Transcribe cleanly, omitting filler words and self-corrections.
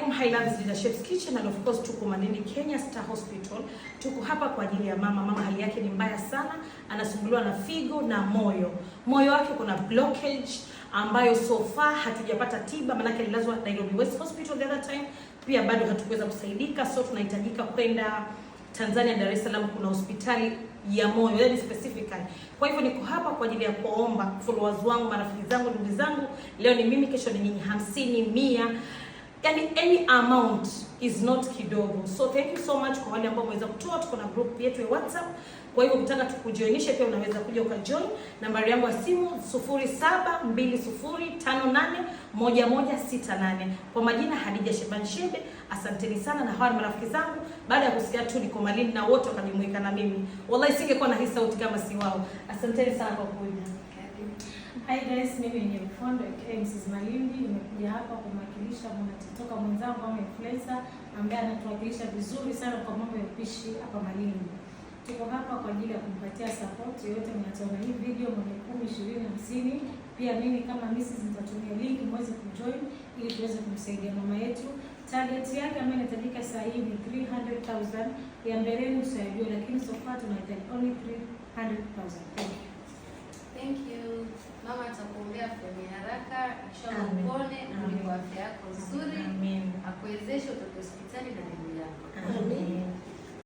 Alaikum, High Loves Leadership's Kitchen, and of course tuko Malindi, Kenya Star Hospital. Tuko hapa kwa ajili ya mama. Mama hali yake ni mbaya sana, anasumbuliwa na figo na moyo. Moyo wake kuna blockage ambayo so far hatujapata tiba, maanake alilazwa Nairobi West Hospital the other time, pia bado hatukuweza kusaidika, so tunahitajika kwenda Tanzania, Dar es Salaam, kuna hospitali ya moyo, yani specifically. Kwa hivyo niko hapa kwa ajili ya kuwaomba followers wangu, marafiki zangu, ndugu zangu, leo ni mimi, kesho ni nyinyi, 50, 100, yani any amount is not kidogo. So thank you so much kwa wale ambao wameweza kutoa. Tuko na group yetu ya WhatsApp. Kwa hivyo ukitaka tukujoinishe pia unaweza kuja ukajoin. Nambari yangu ya simu 0720581168. Kwa majina Hadija Sheban Shebe. Asanteni sana na hawa ni marafiki zangu. Baada ya kusikia tu niko Malindi na wote wakajumuika na mimi. Wallahi singekuwa na hii sauti kama si wao. Asanteni sana kwa kuja. Hi guys, mimi ni Mfondo aka Mrs. Malindi, nimekuja hapa kumwakilisha mwana TikToker mwenzangu ama influencer ambaye anatuwakilisha vizuri sana kwa mambo ya upishi hapa Malindi. Tuko hapa kwa ajili ya kumpatia support yoyote mnataona hii video mwenye 10, 20, 50. Pia mimi kama Mrs. nitatumia link muweze kujoin ili tuweze kumsaidia mama yetu. Target yake ambayo inahitajika sasa hii ni 300,000, ya mbeleni usaidiwe, lakini so far tunahitaji only 300,000. Thank you. Thank you. Mama atakuombea afueni haraka, inshallah Amen. upone, urudi Amen. kwa afya yako nzuri, Amen. akuwezeshe utoke hospitali na ndugu yako. Amen.